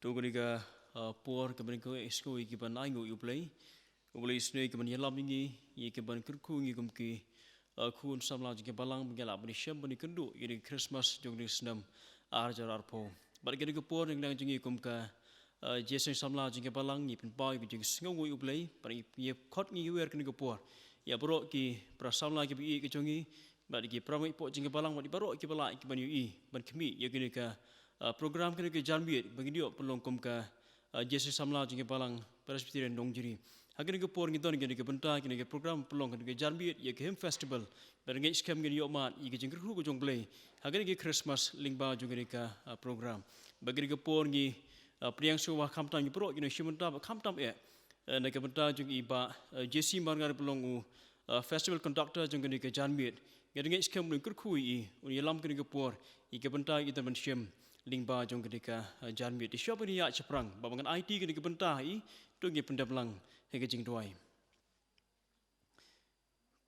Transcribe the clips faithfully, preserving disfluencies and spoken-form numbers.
To kane ka, ah, por ka ban kynduh ïa ki ban ainguh ïa U Blei. U Blei u isynei ka ban ïalam ïa ngi, ïa ka ban kyrkhu ïa ngi kum ki, ah, khun samla jong ka Balang, ba ngin lah ban shem ban kynduh ïa ka Christmas jong ka snem ar hajar arphew. Bad kane ka por ngi nang jong ngi kum ka, ah, Jingsneng Samla jong ka Balang, ngi pynpaw ïa ka jingsngewnguh ïa U Blei, bad ngi, ngi khot, ngi wer kane ka por ïa baroh ki para samla kiba ïeit ka jong ngi, bad ki para nongïapoh jong ka Balang, bad baroh kiba lah ki ban ïohi ban khmih ïa kane ka, ah, program kane ka janmiet ba ngin ïoh pynlong kum ka, ah, Jingsneng Samla jong ka Balang Presbyterian Nongjri. Ha kane ka por ngi don kane ka bynta kane ka program pynlong kane ka janmiet ïa ka Hymn Festival. Bad ngeit skhem ngin ïoh mad ïa ka jingkyrkhu ka jong U Blei ha kane ka Christmas lyngba jong kane ka, ah, program. Bad kane ka por ngi, ah, pdiang sngewbha khamtam ïa baroh ki nongshim bynta bad khamtam eh, eh, na ka bynta jong i Bah, eh, J C Marngar ba long u, eh, festival conductor jong kane ka janmiet. Ngi ngeit skhem un kyrkhu ïa i, un ïalam kane ka por ïa ka bynta ïa i ban shem lyngba jong kane ka, eh, janmiet. Te shuwa ban ïa shaphrang, ba ngan aiti kane ka bynta ïa i, to ngin pyndep lang ha ka jingduwai.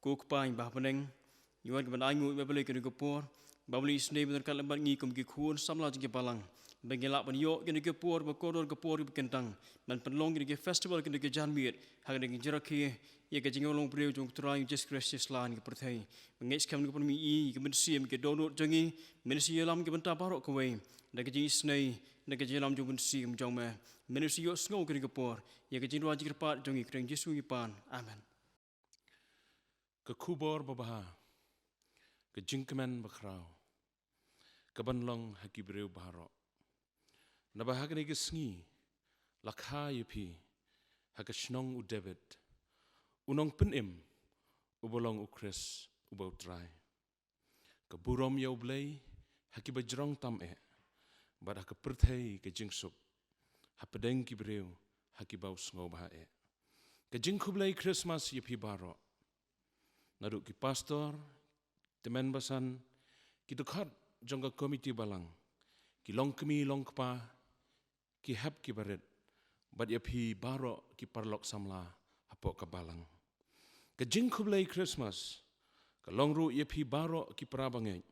Ko Kpa ba ha bneng, ngi wan ka ban ainguh ïa me Blei kane ka por, ba Blei u isynei ban ryngkat lem bad ngi kum ki khun samla jong ka Balang. Ba ngin lah ban ïoh kane ka por, ba kordor ka por ba kyntang ban pynlong kane ka festival kane ka janmiet ha kane ka jingrakhe ïa ka jinglong briew jong U Trai Jisu Khrist sha sla ka pyrthei. Ba ngeit skhem ka pynmih ïa ka mynsiem ka dohnud jong ngi, mynsiem ïalam ka bynta baroh kawei. Da ka jingisynei, da ka jingïalam jong u Mynsiem jong me. Mynsiem ïohsngew kane ka por ïa ka jingduwai jingkyrpad jong ngi ha ka kyrteng Jisu ngi pan. Amen. Ka khubor babha, ka jingkmen bakhraw ka ban long ha ki briew baroh. Naba ha kane ka sngi la kha ïa phi ha ka shnong u David, u nongpynim uba long u Khrist uba U Trai. Ka burom ïa U Blei ha kiba jrong tam eh, bad ha ka pyrthei ka jingsuk hapdeng ki briew ha kiba u sngewbha eh. Ka jingkhublei Christmas ïa phi baroh, naduh ki pastor, tymmen basan, ki dkhot jong ka komiti balang, ki longkmie longkpa, ki hep ki barit, bad ïa phi baroh ki paralok samla hapoh ka Balang. Ka jingkhublei Christmas ka long ruh ïa phi baroh ki para bangeit,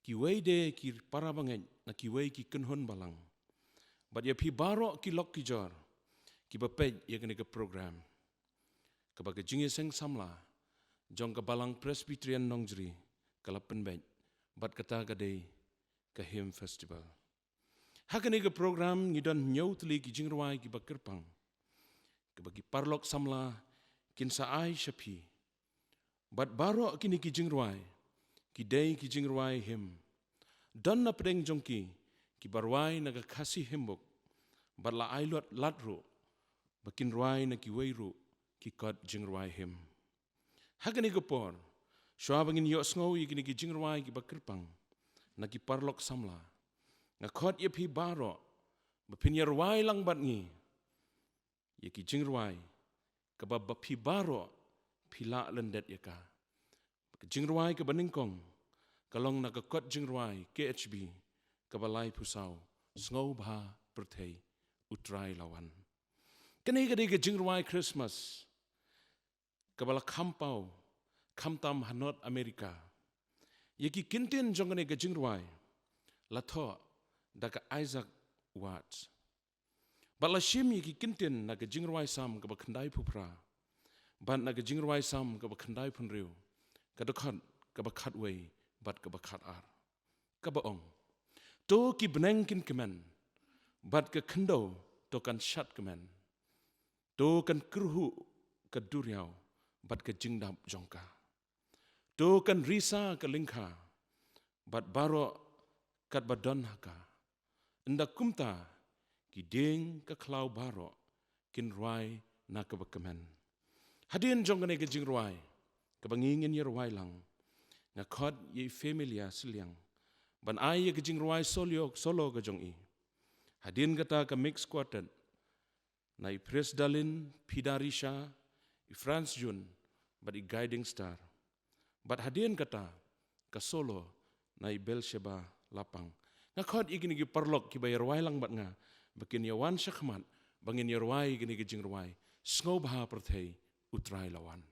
kiwei de ki para bangeit na kiwei ki kynhun balang, bad ïa phi baroh ki lok ki jor kiba peit ïa kane ka program, kaba ka Jingïaseng Samla jong ka Balang Presbyterian Nongjri ka la pynbeit, bad kata ka dei ka Hymn Festival. Ha kane ka program ngi don hynñiew tylli ki jingrwai kiba kyrpang, kaba ki paralok samla kin sa ai sha phi. Bad baroh kine ki jingrwai ki dei ki jingrwai hymn. Don na pdeng jong ki kiba rwai na ka Khasi Hymnbook, bad la ai lad ruh ba kin rwai na kiwei ruh ki kot jingrwai hymn. Ha kane ka por, shuwa ba ngin ïohsngew ïa kine ki jingrwai kiba kyrpang na ki paralok samla, nga khot ïa phi baroh ba phin ïa rwai lang bad ngi ïa ki jingrwai kaba, ba phi baroh phi lah lyndet ïa ka. Ka jingrwai kaba nyngkong ka long na ka kot jingrwai K H B kaba laiphew saw, Sngewbha Pyrthei, U Trai la wan. Kane ka dei ka jingrwai Christmas kaba la kham paw khamtam ha North America. Ïa ki kyntien jong kane ka jingrwai la thoh da ka Isaac Watts. Bad la shim ïa ki kyntien na ka Jingrwai Salm kaba khyndaiphew phra, bad na ka Jingrwai Salm kaba khyndaiphew hynriew, ka dkhot kaba khatwei bad kaba khatar, kaba ong: To ki bneng kin kmen, bad ka khyndew to kan shad kmen. To kan kyrhuh ka duriaw bad ka jingdap jong ka. To kan risa ka lyngkha bad baroh katba don ha ka. Ynda kumta, ki dieng ka khlaw baroh kin rwai na kaba kmen. Hadien jong kane ka jingrwai kaba ngi ngin ïa rwai lang, nga khot ïa i Familia Sliang ban ai ïa ka jingrwai solo, solo ka jong i. Hadien kata ka mix quartet na i Pres Dalin, Pida Risha, i Franz Jun, bad i Guiding Star. Bad hadien kata ka solo na i Belsheba Lapang. Nga khot ïa kine ki paralok kiba ïa rwai lang bad nga ba kin ïa wan shakhmat ba ngin ïa rwai ïa kine ki jingrwai: Sngewbha Pyrthei, U Trai la wan.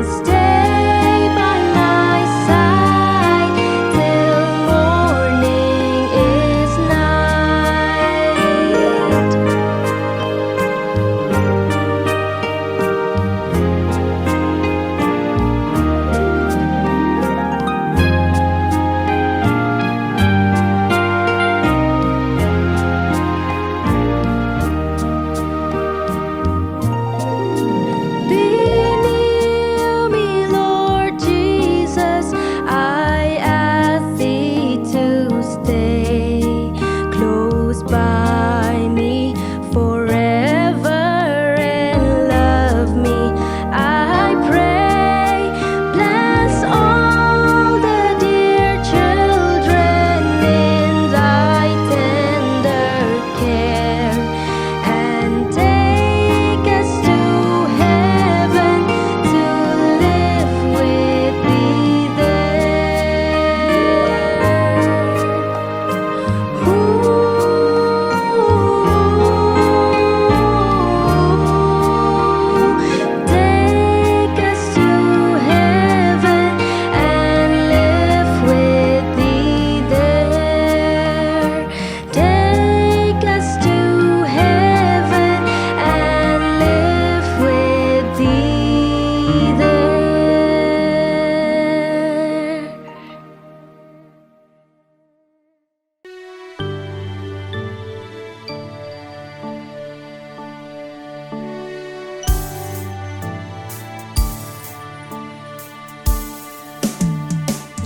Stay by my side till morning is night. Be near me, Lord Jesus. I ask thee to stay close by me forever and love me, I pray. Bless all the dear children in thy tender care, and take us to heaven to live with thee there. Ooh, take us to heaven and live with thee there. Take us to heaven and live with thee there.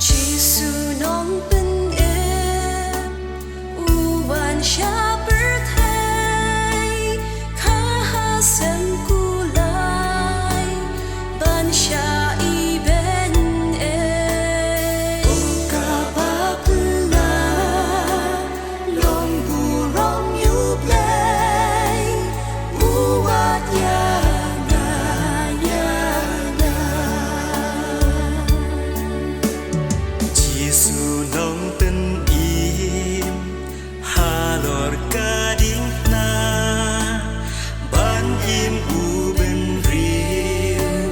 Jisu Nongpynim, u wan sha pyrthei, ka ha sem kulai, ban sha i bynta. O kaba phylla, long burom ïa u Blei, u wad ïa nga, ïa nga. Jisu Nongpynim, halor ka diengphna, ban im u bynriew,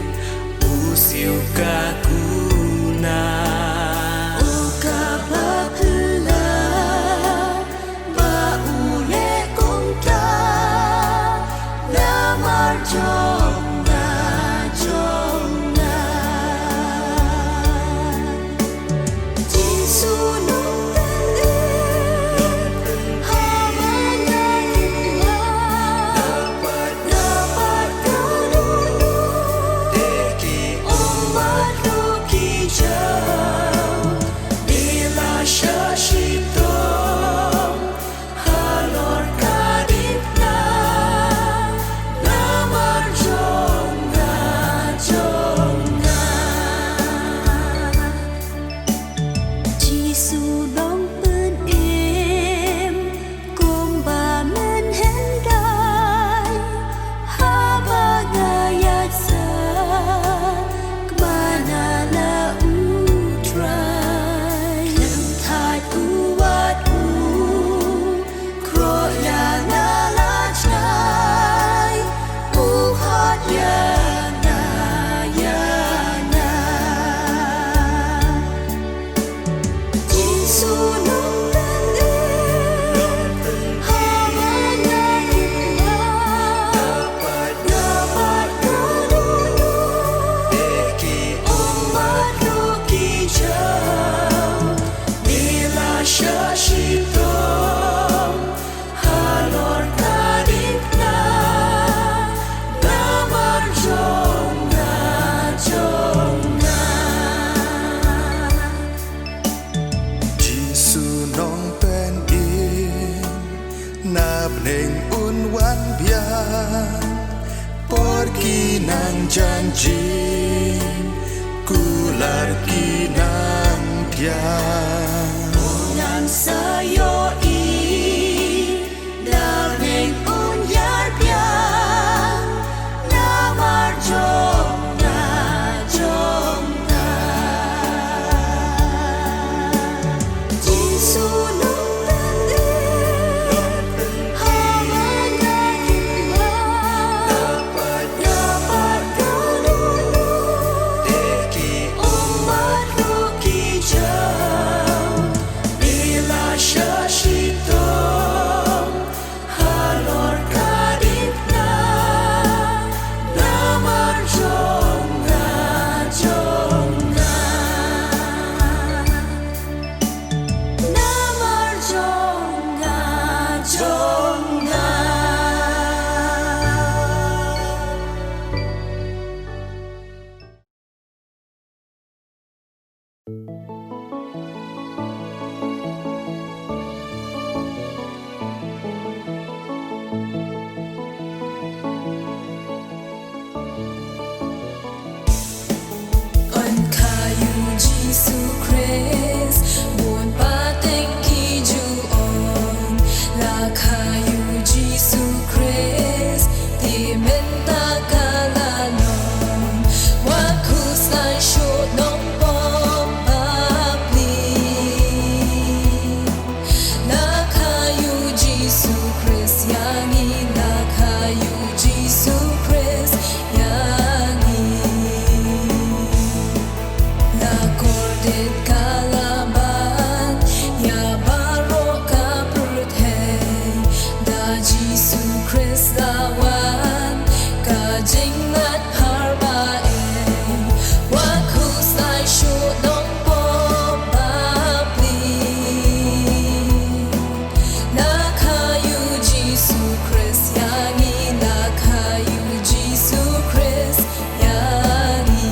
u siew ka kuna. O kaba phylla, ba u leh kumta, namar jong nga, jong nga. Jisu Nongpynim, ha ba nga im nga, na pat, na pat ka dohnud, te ki ong bad ruh ki jaw, te la shah shitom, halor ka diengphna, namar jong nga, jong nga. Jisu Nongpynim, kumba mynhyndai, haba nga ïaid sa, kmie na la u Trai. Khlem thait u wad u, khroh ïa nga la jngai, u hot ïa nga, ïa nga. Jisu Nongpynim, ha ba nga im nga, na pat ka dohnud, te ki ong bad ruh ki jaw, te la shah shitom, halor ka diengphna, namar jong nga, jong nga. Jisu Nongpynim, na bneng un wan biang, por ki nang jan jing, kular ki nang biang. Ngan sa ïohi, na bneng un ïar biang, namar jong nga, jong nga. Jisu Nongpynim, ha ba nga im nga, na pat ka dohnud, Yn kha ïa u Jisu Khrist, bun pateng ki ju ong. La kha ïa u Jisu Khrist, te mynta ka la long. Wat khuslai shuh, nongpop bapli. La kha ïa u Jisu Khrist ïa ngi, la kha ïa u Jisu Khrist ïa ngi. La kordit ka la ban ïa baroh ka pyrthei. Da Jisu Khrist la wan, ka jingnat phar ba ei. Wat khuslai shuh, nongpop bapli. La kha ïa u Jisu Khrist ïa ngi, la kha ïa u Jisu Khrist ïa ngi.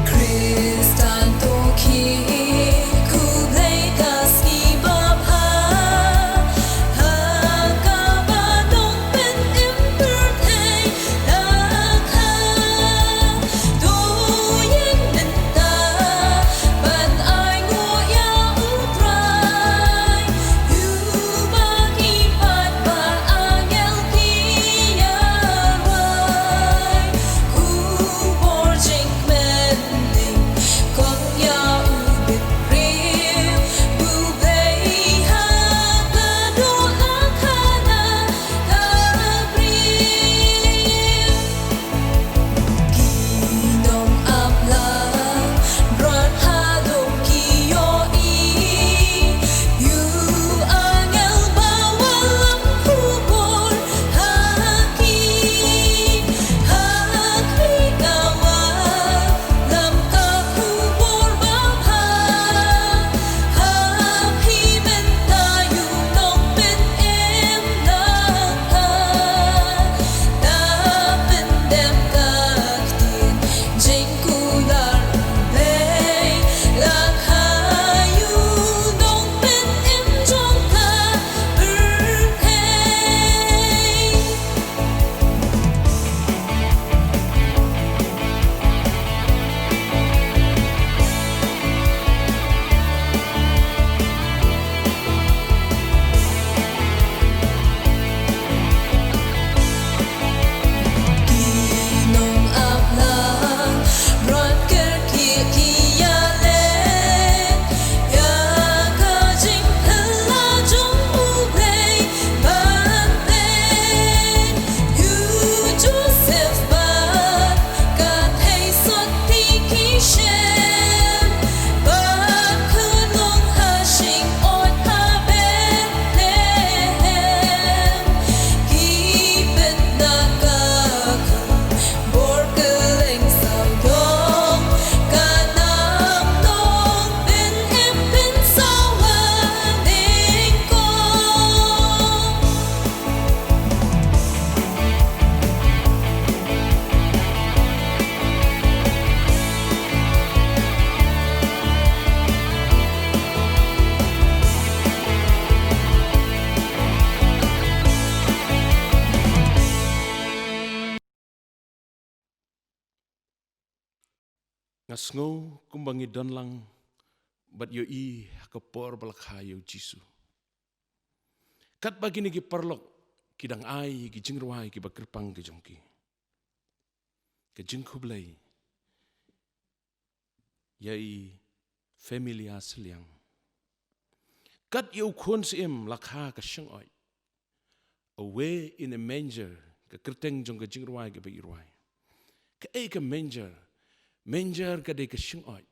Khristan to khie khublei ka sngi babha, ha kaba nongpynim pyrthei la kha. To ïeng mynta ban ai nguh ïa U Trai. Uba ki paidbah angel ki ïa rwai. Khubor jingkmen nyngkong ïa u bynriew U Blei ha ka dohnud khana ka briew. Ki nong ap lang, bad haduh ki ïohi ïa u angel ba wallam khubor ha ki, ha ki ka wallam ka khubor babha. Ha phi mynta ïa u nongpynim la kha. Da pyndem ka ktien jingkular U Blei, la kha ïa u nongpynim jong ka pyrthei. Ki nong ap lang, bad kyrkieh ki ïaleh ïa ka jingphylla jong U Blei ban tei. U Joseph bad ka theisotti ki shem, bad khun long ha shyngoid ha Bethlehem. Ki pynda ka khun bor kylleng sawdong, ka nam nongpynim pynsawa nyngkong. Nga sngew kumba ngi don lang bad ïohi ha ka por ba la kha ïa u Jisu. Katba kine ki paralok ki dang ai ki jingrwai kiba kyrpang ki jong ki, ka jingkhublei ïa i familia Sliang. Kat ïa u khun syiem la kha ka shyngoid. Away in a manger, ka kyrteng jong ka jingrwai kaba i rwai. Kaei ka manger? Manger ka dei ka shyngoid.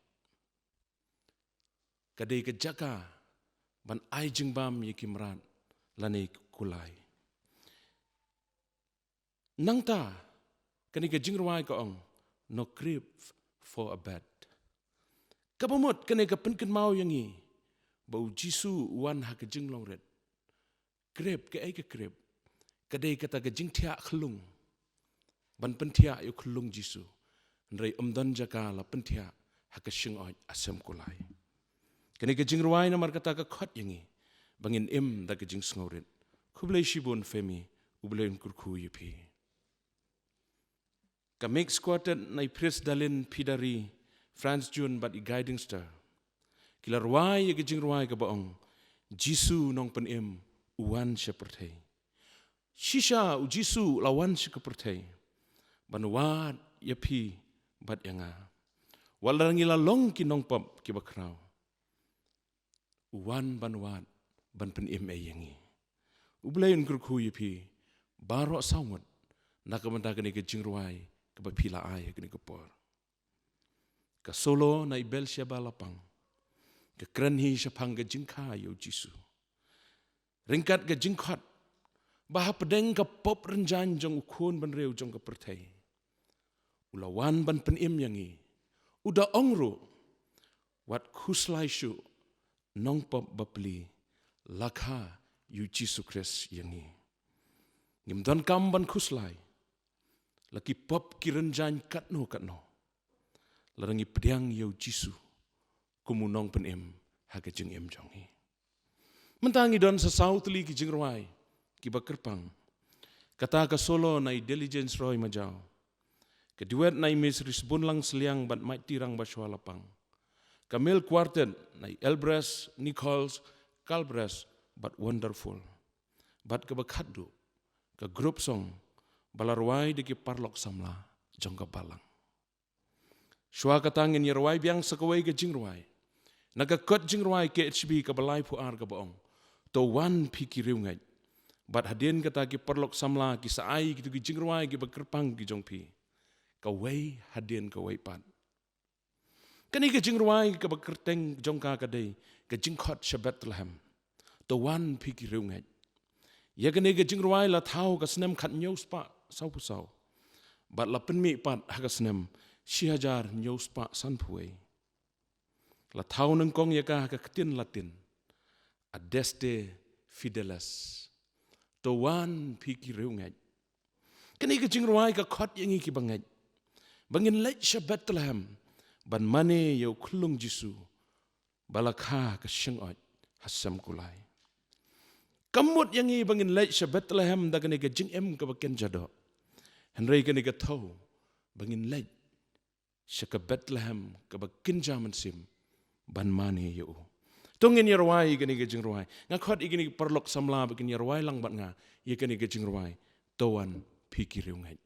Ka dei ka jaka ban ai jingbam ïa ki mrad lane ki kulai. Nangta kane ka jingrwai ka ong, no crib for a bed. Kaba mut kane ka pynkynmaw ïa ngi ba u Jisu u wan ha ka jinglong rit. Crib, kaei ka crib? Ka dei kata ka jingthiah khyllung, ban pynthiah ïa u khyllung Jisu. Hynrei ym don jaka la pynthiah ha ka shyngkhuid ha sem kulai. Kane ka jingrwai namar kata ka khot ïa ngi ba ngin im da ka jingsngewrit. Khublei shibun Femi, U Blei un kyrkhu ïa phi. Ka Mix Quartet na i Pris Dalin, Pidari, Franz Jun bad i Guiding Star ki la rwai ïa ka jingrwai kaba ong, Jisu Nongpynim u wan sha pyrthei. Shisha U Jisu u la wan sha ka pyrthei ban wad ïa phi bad ïa nga. Wat la ngi la long ki nongpop kiba khraw, u wan ban wad, ban pynim ei ïa ngi. U Blei un kyrkhu ïa phi baroh saw ngut na ka bynta kane ka jingrwai kaba phi la ai ha kane ka por. Ka solo na i Belsheba Lapang ka kren hi shaphang ka jingkha ïa U Jisu. Ryngkat ka jingkhot ba hapdeng ka pop rynjaiñ jong u khun bynriew jong ka pyrthei, u la wan ban pynim ïa ngi. U da ong ruh, wat khuslai shuh nongpop bapli, la kha ïa U Jisu Khrist ïa ngi. Ngim donkam ban khuslai la ki pop ki rynjaiñ katno katno, lada ngi pdiang ïa U Jisu kum u Nongpynim ha ka jingim jong ngi. Mynta ngi don sa saw tylli ki jingrwai kiba kyrpang. Kata ka solo na i Diligence Roy Majaw, ka duet na i Miss Risbunlang Sliang bad Maitirang Bashwa Lapang, ka Male Quartet na i Elbres Nichols Kalbres bad Wonderful, bad kaba khatduh ka group song ba la rwai da ki paralok samla jong ka balang. Shuwa kata ngin ïa rwai biang sa kawei ka jingrwai na ka kot jingrwai K H B kaba laiphew ar kaba ong, To wan phi ki riewngeit. Bad hadien kata ki paralok samla ki sa ai kito ki jingrwai kiba kyrpang ki jong phi, kawei hadien kawei pat. Kane ka jingrwai kaba kyrteng jong ka ka dei ka jingkhot sha Bethlehem, To wan phi ki riewngeit. Ïa kane ka jingrwai la thaw ka snem khathynñiew spah sawphew saw bad la pynmih pat ha ka snem shi hajar hynñiew spah sanphew wei. La thaw nyngkong ïa ka ha ka ktien Latin, Adeste Fideles, To wan phi ki riewngeit. Kane ka jingrwai ka khot ïa ngi kiba ngeit ba ngin leit sha Bethlehem ban mane ïa u khyllung Jisu ba la kha ha ka shyngkhuid ha sem kulai. Kam mut ïa ngi ba ngin leit sha Bethlehem da kane ka jingim kaba kynja doh, hynrei kane ka thaw ba ngin leit sha ka Bethlehem kaba kynja mynsiem ban mane ïa u. To ngin ïa rwai ïa kane ka jingrwai. Nga khot ïa kine ki paralok samla ba kin ïa rwai lang bad nga ïa kane ka jingrwai, To wan phi ki riewngeit.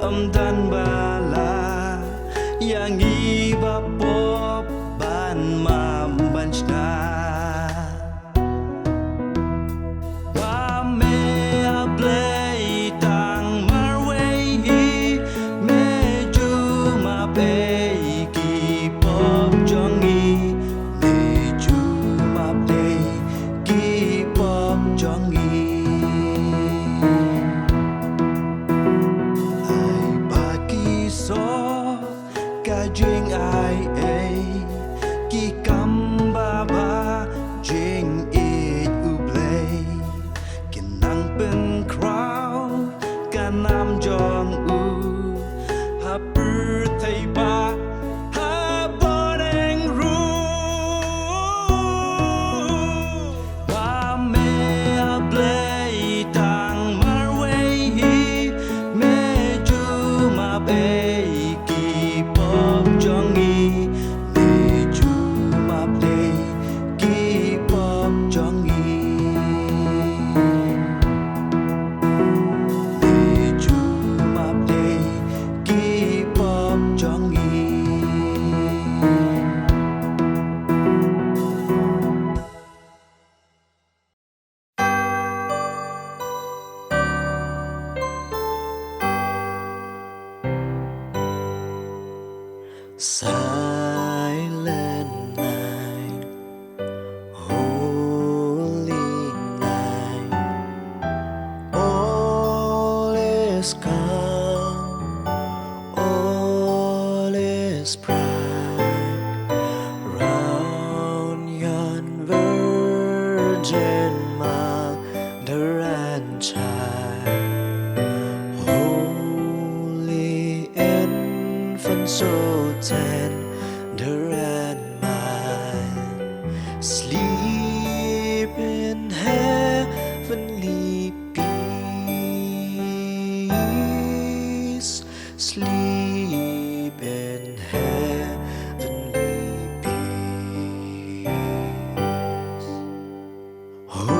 Ym don ba la ïa ngi ba pop ban mam ban shna. Ba me A Blei tang marwei hi, me ju map ei ki pop jong ngi, me ju map ei ki pop jong ngi. Ai ba ki soh ka jingai ei, ki kam ba bha jingïeit U Blei, kin nang pynkhraw ka nam jong u ha pyrthei bad ha bneng ruh. Ba me A Blei tang marwei hi, me ju map ei ki pop jong ngi, me ju map ei ki pop jong ngi, me ju map ei ki pop jong ngi. Silent night, holy night, all is calm, all is bright round yon Virgin Mother and Child. Holy Infant, so tender and mild, sleep in heavenly peace, sleep in heavenly peace. Holy,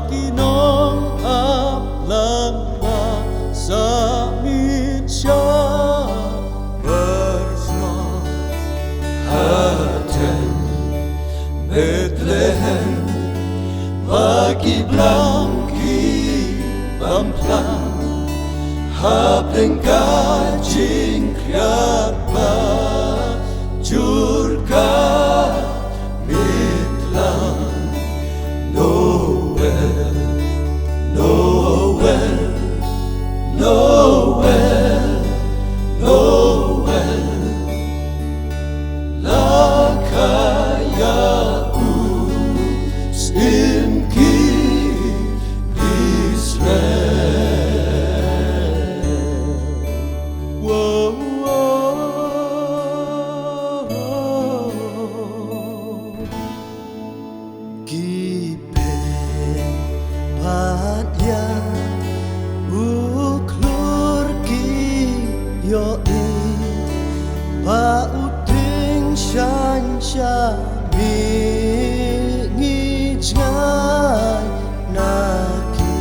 Ki nongap lang ba sa mih sha pyrshah ha ten Bethlehem, ba ki blang ki bam phlang hapdeng ka jingkhriat ba jur ka mitlang. Noel, Noel, Noel, Noel. La kaya u Syiem ki Israel. Wow, wow, wow. Ki peit pat ïa u khlur ki ïohi ba u tyngshaiñ sha mihngi jngai na ki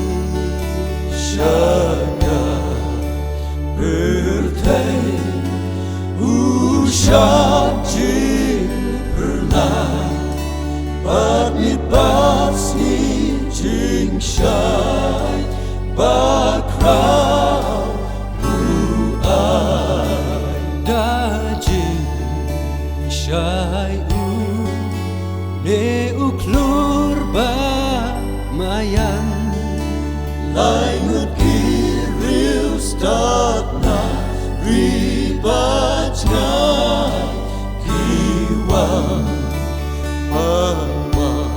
shynna. Pyrthei u shah jingpyrnai, bad miet bad sngi jingshai bakhraw u ai. Da jingshai u ne u khlur ba maïan. Lai ngut ki riewstad na ri bad jngai ki wan, wan, wan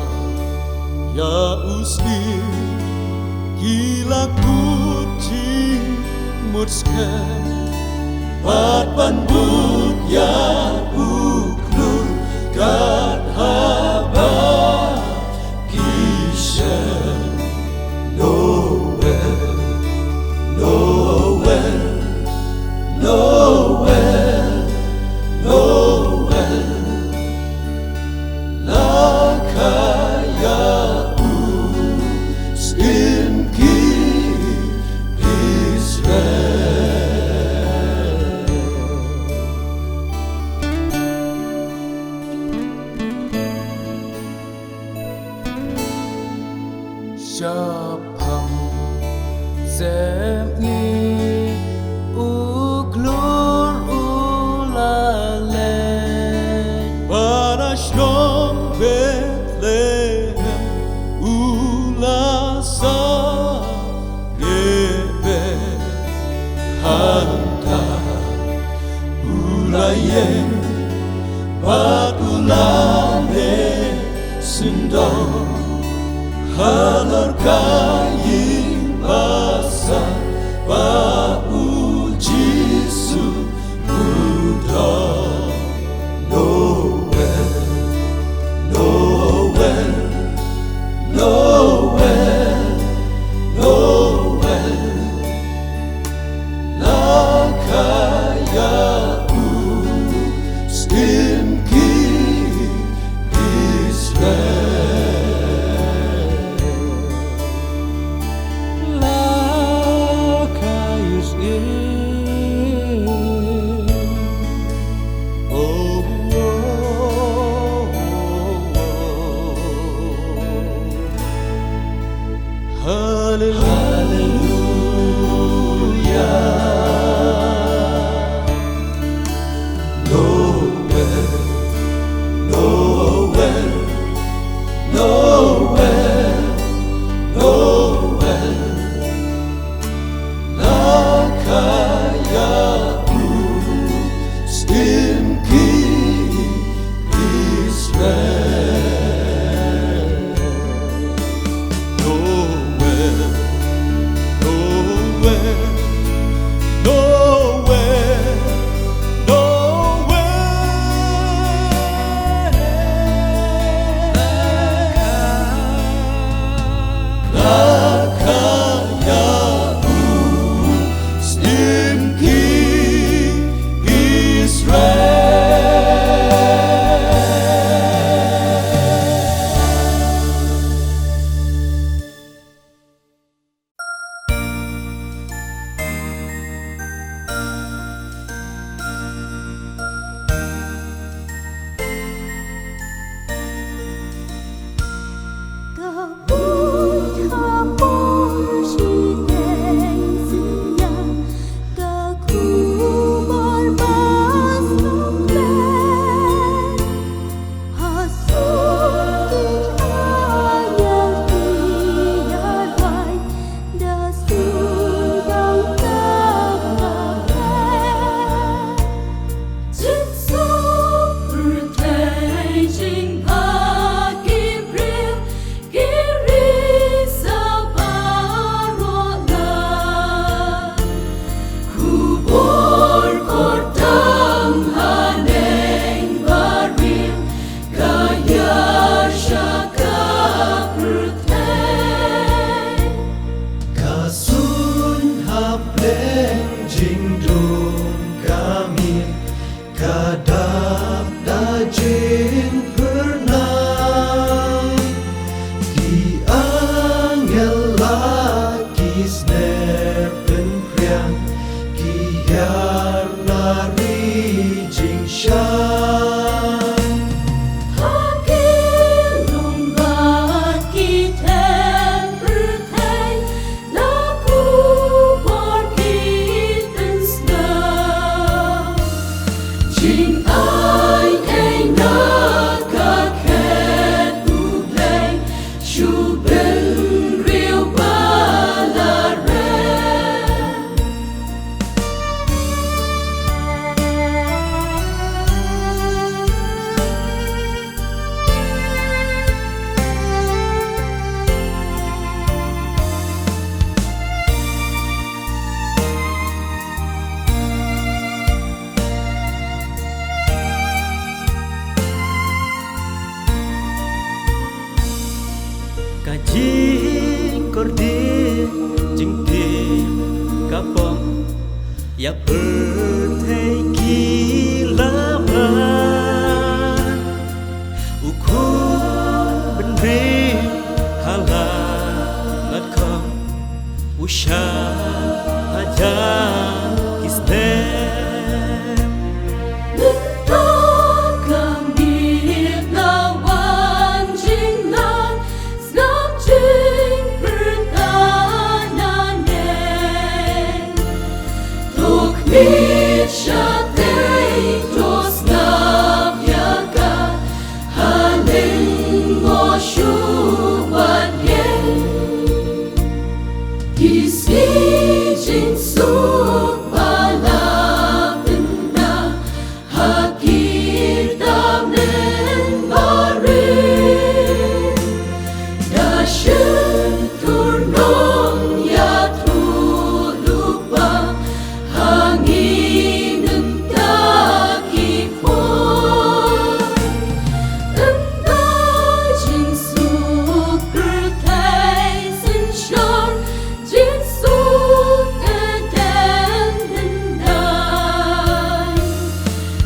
ïa u Syiem. Ki la kut jingmut skhem bad ban bud ïa u khlur kat haba ki shem. Noel, Noel, Noel, Noel. La kaya u Syiem ki Israel. Shaphang sepngi u khlur u la leit, bad ha shnong Bethlehem u la sah. Ngi beh hangta u la ïeng bad u la leh sngewdom halor ka ïing basa ba u Jisu u don. Noel, Noel, Noel, Noel. La kaya u Syiem ki Israel. La kaya u Syiem. Oh, oh, oh, oh. Hallelujah. Noel, Noel, Noel, Noel. La kaya u Syiem ki Israel. Noel, Noel, Jingtim ka pom ïa pyrthei ki la ban. U khun bynriew ha la mat kham u shah hajan ki snem. Mynta ka miet la wan jinglang, sngap jingpyrta nangne. To khmih shatei, to sngap ïa ka, ha ning mo shu wan ïeng. Ki sngi jingsuk ba la pynda ha ki tymmen barit. Da shyntur nongïathuhlypa ha ngi mynta ki por. Ynda jingsuk pyrthei synshar, jingsuk ïa ka hyndai.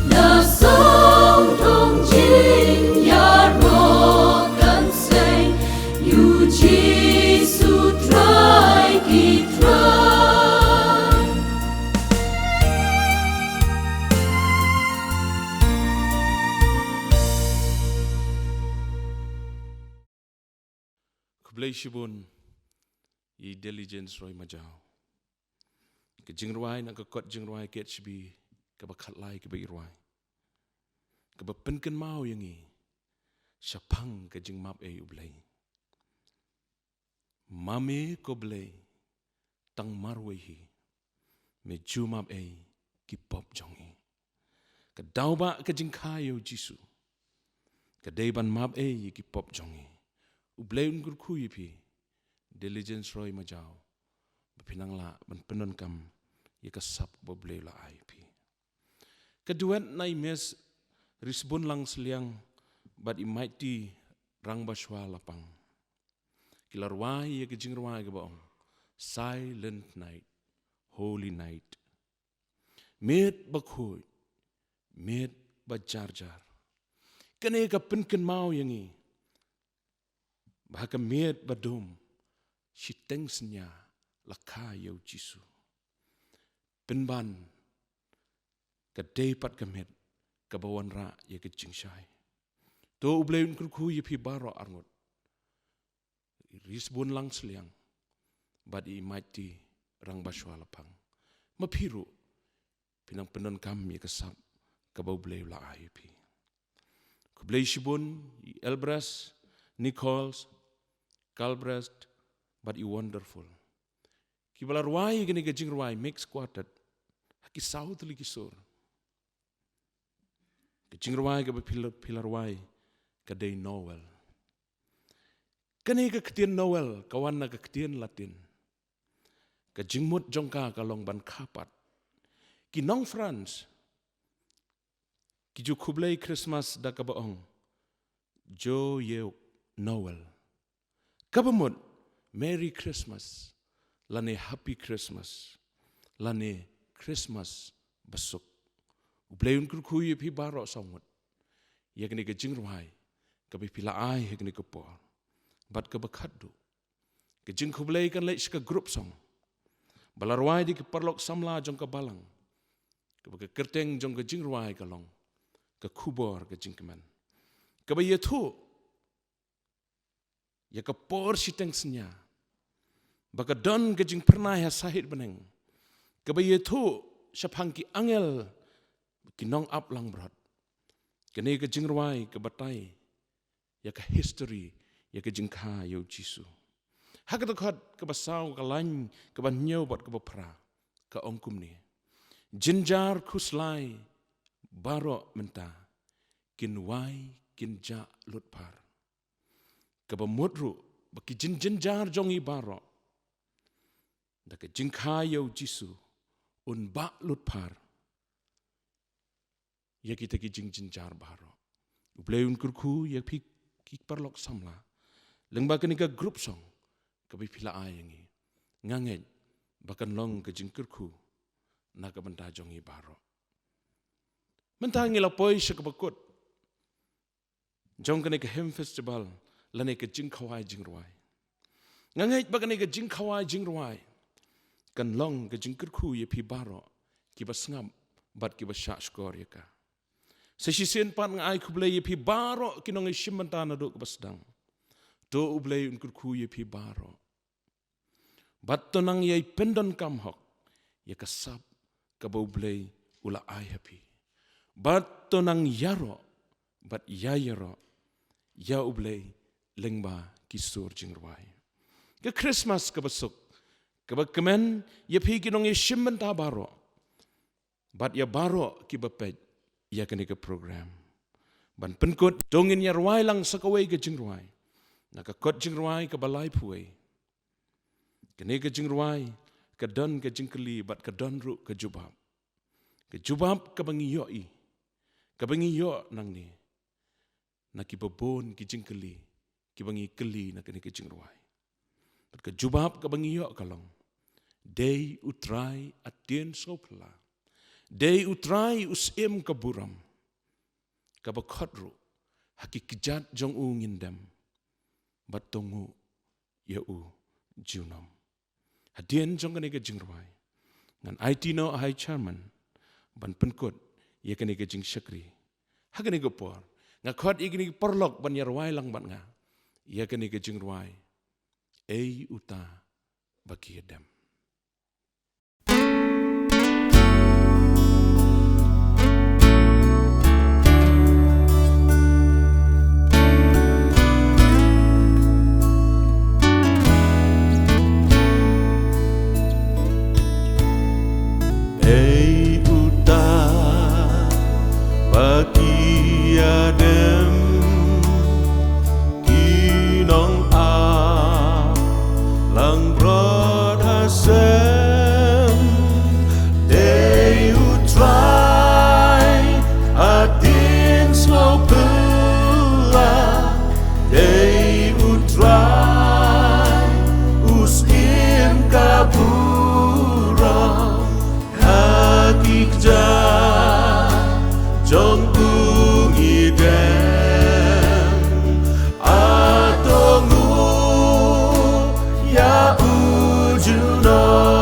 Na sawdong jingïaroh kan sei, ïa u Jisu Trai ki trai. Khublei shibun ïa i Diligence Roy Majaw. Ka jingrwai na ka kot jingrwai K H B kaba khatlai kaba i rwai, kaba pynkynmaw ïa ngi shaphang ka jingmap ei U Blei. Ma me ko Blei tang marwei hi, me ju map ei ki pop jong ngi. Ka daw ba ka jingkha ïa u Jisu ka dei ban map ei ïa ki pop jong ngi. U Blei un kyrkhu ïa phi, Diligence Roy Majaw, ba phi nang lah ban pyndonkam ïa ka sap ba U Blei u la ai ïa phi. Ka duet na i Miss Risbun Langsliang bad i Mighty Rangbashwa Lapang. Ki la rwai ïa ka jingrwai kaba ong, Silent Night, Holy Night. Miet ba khuid, miet ba jar jar. Kane ka pynkynmaw ïa ngi ba ha ka miet ba dum, shiteng synñia la kha ïa u Jisu. Pynban ka dei pat ka miet kaba wanrah ïa ka jingshai. To U Blei un kyrkhu ïa phi baroh arngut. Risbun Langsliang bad i Mighty Rangbashwa Lapang. Ma phi ruh phi nang pyndonkam ïa ka sap kaba U Blei u la ai ïa phi. Khublei shibun i Elbras, Nichols, Kalbras bad i Wonderful, kiba la rwai ïa kane ka jingrwai mix quartet ha ki saw tylli ki sur. Ka jingrwai kaba phi la, phi la rwai ka dei Noel. Kane ka ktien Noel ka wan na ka ktien Latin. Ka jingmut jong ka ka long ban kha pat. Ki nong France ki ju khublei Christmas da kaba ong, Joyeux Noël. Kaba mut, Merry Christmas, lane Happy Christmas, lane Christmas basuk. U Blei un kyrkhu ïa phi baroh saw ngut ïa kane ka jingrwai kaba phi la ai ha kane ka por. Bad kaba khatduh, ka jingkhublei kan leit sha ka group song ba la rwai da ki paralok samla jong ka balang, kaba ka kyrteng jong ka jingrwai ka long Ka Khubor Ka Jingkmen, kaba ïathuh ïa ka por shiteng synñia ba ka don ka jingphyrnai ha sahit bneng, kaba ïathuh shaphang ki angel, ki nongap langbrot. Kane ka jingrwai ka batai ïa ka history, ïa ka jingkha ïa u Jisu. Ha ka dkhot kaba saw, ka lain kaba hynñiew bad kaba phra, ka ong kumne: Jynjar khuslai baroh mynta kin wai kin jah lut phar. Kaba mut ruh ba ki jynjynjar jong ngi baroh, da ka jingkha ïa u Jisu, un bah lut phar ïa kita ki jingjynjar baroh. U Blei un kyrkhu ïa phi ki paralok samla lyngba kane ka group song, kaba phi la ai ïa ngi. Nga ngeit ba kan long ka jingkyrkhu na ka bynta jong ngi baroh. Mynta ngi la poi sha kaba kut jong kane ka Hymn Festival lane ka jingkhawai jingrwai. Nga ngeit ba kane ka jingkhawai jingrwai kan long ka jingkyrkhu ïa phi baroh kiba sngap bad kiba shahshkor ïa ka. Sa shisien pat nga ai khublei ïa phi baroh ki nongïashim bynta naduh kaba sdang. To U Blei un kyrkhu ïa phi baroh. Bad to nang ïai pyndonkam hok ïa ka sap kaba U Blei u la ai ha phi. Bad to nang ïaroh bad ïa ïaroh ïa U Blei lyngba ki sur jingrwai. Ka Christmas kaba suk kaba kmen ïa phi ki nongïashim bynta baroh bad ïa baroh kiba peit ïa kane ka program. Ban pynkut, to ngin ïa rwai lang sa kawei ka jingrwai na ka kot jingrwai kaba laiphew. Kane ka jingrwai ka don ka jingkylli bad ka don ruh ka jubab. Ka jubab kaba ngi ïohi, kaba ngi ïoh nangne na kiba bun ki jingkylli kiba ngi kylli na kane ka jingrwai. Bad ka jubab kaba ngi ïoh ka long: Dei U Trai hadien sngewphylla. Dei U Trai u Syiem ka burom. Kaba khot ruh ha ki kjat jong u ngin dem bad to nguh ïa u junom. Hadien jong kane ka jingrwai ngan aiti noh ha i chairman ban pynkut ïa kane ka jingshakri. Ha kane ka por nga khot ïa kine ki paralok ban ïa rwai lang bad nga ïa kane ka jingrwai Ei Uta Ba Ki Ïadem. Ei Uta Ba Ki Ïadem, ki nong ap lang brot hasem. Dei U Trai hadien sngewphylla. Dei U Trai u Syiem ka burom. Ha ki kjat jong u ngi dem, to nguh ïa u junom.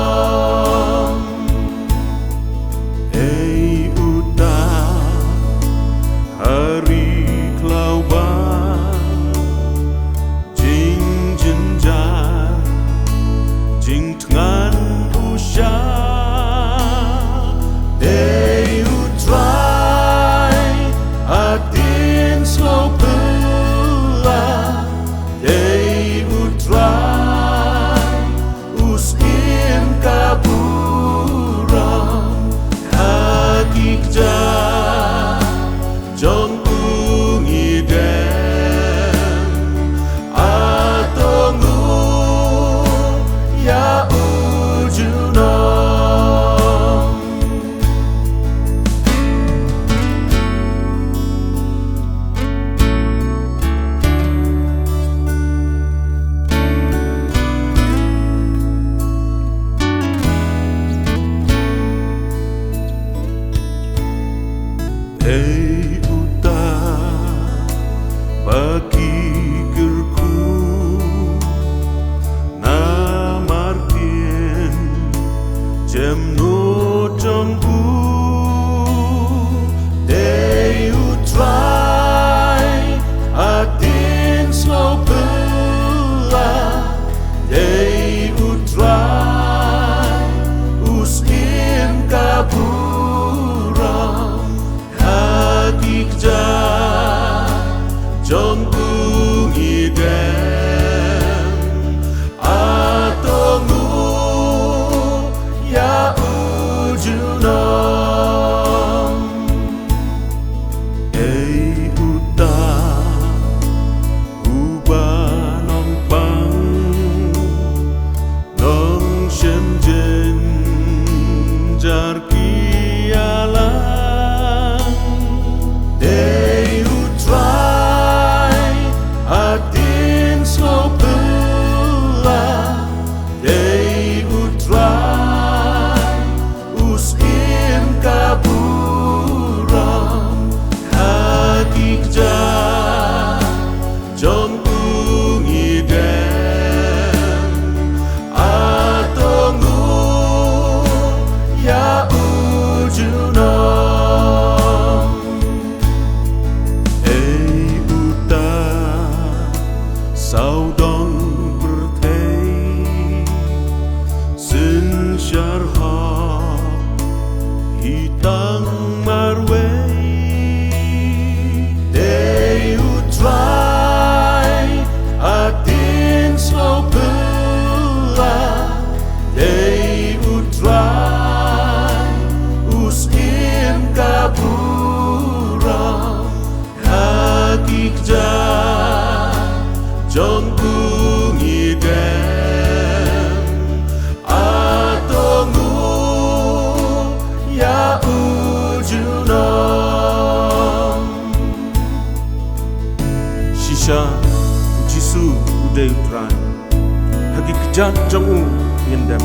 Jat jong u ngin dem.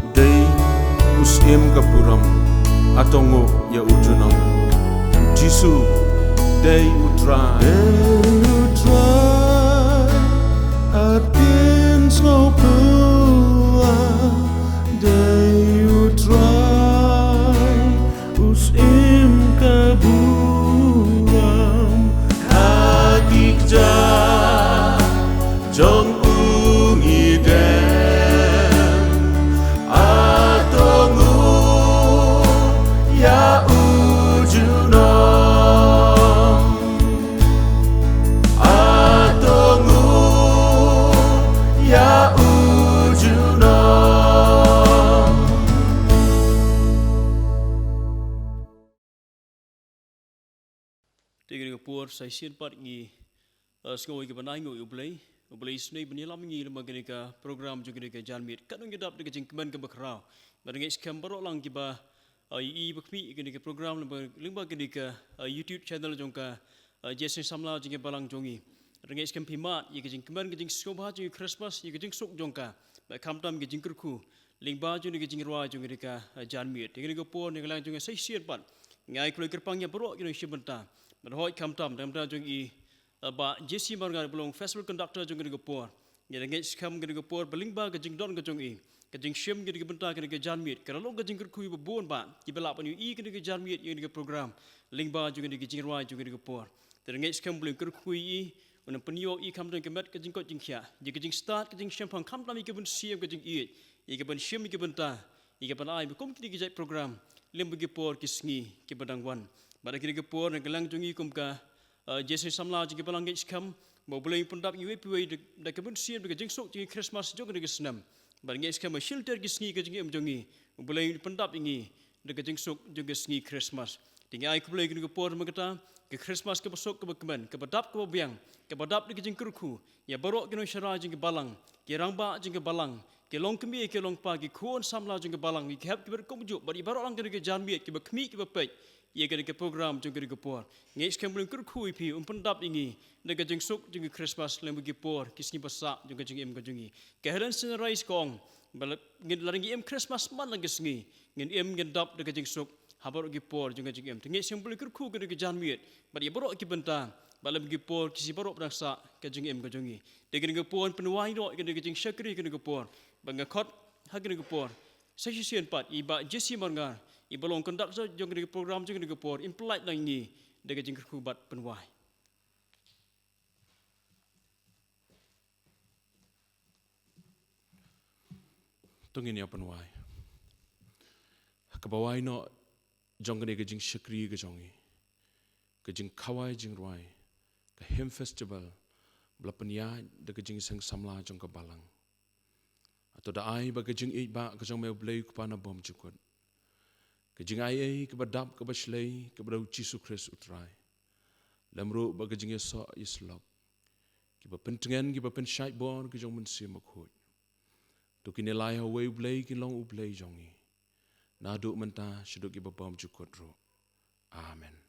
U dei u syiem ka burom. Ato nguh ïa u junom. Jisu dei u Trai. Dei u Trai. Ar kin sngewphylla. Dei u Trai. U syiem ka burom. Ha ki kjat jong u ngi dem. Ato nguh ïa u junom. Ato nguh ïa u junom. Te kane ka por sa shisien pat ngi, eh, sngew ïa ka ban ainguh ïa U Blei. U Blei u isynei ban ïalam ïa ngi lyngba kane ka program jong kane ka janmiet. Katno ngi dap da ka jingkmen kaba khraw. Bad nga ngeit skhem baroh lang kiba, eh, ïohi ba khmih ïa kane ka program lyngba, lyngba kane ka, eh, YouTube channel jong ka, eh, Jingïaseng Samla jong ka Balang jong ngi. Nga ngeit skhem phi mad ïa ka jingkmen, ka jingsngewbha jong ka Christmas, ïa ka jingsuk jong ka. Bad khamtam ka jingkyrkhu lyngba jong kane ka jingrwai jong kane ka, eh, janmiet. Te kane ka por, na ka liang jong nga sa shisien pat, nga ai khublei kyrpang ïa baroh ki nongshim bynta. Bad hooid khamtam na ka bynta jong i, eh, Bah Jesse Marngar, ba long festival conductor jong kane ka por. Nga ngeit skhem kane ka por ba lyngba ka jingdon ka jong i, ka jingshim kane ka bynta kane ka janmiet, ka la long ka jingkyrkhu ïa ba bun bah kiba lah ban ïohi kane ka janmiet, ïa kane ka program lyngba jong kane ka jingrwai jong kane ka por. Te nga ngeit skhem ba U Blei un kyrkhu ïa i, un pynïoh ïa i khamtam ïa ka met ka jingkoit jingkhiah, ïa ka jingstad ka jingshemphang, khamtam ïa ka mynsiem ka jingïeit, ïa ka ban shim ïa ka bynta, ïa ka ban ai ba kum kine ki jait program lem bad ki por ki sngi kiba dang wan. Bad ha kine ki por na ka liang jong ngi kum ka, eh, Jingïaseng Samla jong ka Balang, nga ngeit skhem ba U Blei un pyndap ïa ngi iwei pa iwei da, da ka mynsiem, da ka jingsuk jong ka Christmas jong kane ka snem. Bad nga ngeit skhem ba shilynter ki sngi ka jingim jong ngi, U Blei un pyndap ïa ngi da ka jingsuk jong ka sngi Christmas. Te nga ai khublei kane ka por namar kata ka Christmas kaba suk kaba kmen, kaba dap kaba biang, kaba dap da ka jingkyrkhu ïa baroh ki nongshakri jong ka Balang, ki rangbah jong ka Balang, ki longkmie ki longkpa, ki khun samla jong ka Balang, ki hep ki bret kumjuh, bad ïa baroh lang kane ka janmiet, kiba khmih kiba peit ïa kane ka program jong kane ka por. Nga ngeit skhem ba U Blei un kyrkhu ïa phi, un pyndap ïa ngi da ka jingsuk jong ka Christmas lem bad ki por ki sngi ba sah jong ka jingim ka jong ngi. Ka Helen Sunrise ka ong ba la, ngin, lada ngi im Christmas man la ka sngi, ngin im ngin dap da ka jingsuk ha baroh ki por jong ka jingim. Te nga ngeit skhem ba U Blei un kyrkhu kane ka janmiet bad ïa baroh ki bynta bad lem bad ki por ki sngi baroh ba dang sah ka jingim ka jong ngi. Te kane ka por pynwai noh ïa kane ka jingshakri kane ka por. Bad nga khot ha kane ka por sa shisien pat ïa i Bah Jesse Marngar, i ba long conductor jong kane ka program jong kane ka por, in pyllait lang ïa ngi da ka jingkyrkhu bad pynwai. To ngin ïa pynwai. Kaba wai noh jong kane ka jingshakri ka jong ngi, ka jingkhawai jingrwai, ka Hymn Festival ba la pynïaid da ka Jingïaseng Samla jong ka Balang. Hato da ai ba ka jingïeit ba ka jong me U Blei U Kpa na bymjukut, ka jingai ei kaba dap kaba shlei kaba da U Jisu Khrist U Trai, lem ruh bad ka jingïasoh ïasyllok, kiba pyntngen kiba pynshait bor ka jong U Mynsiem Bakhuid, to kin ïalai ha uwei U Blei kin long U Blei jong ngi, naduh mynta shaduh kiba bymjukut ruh. Amen.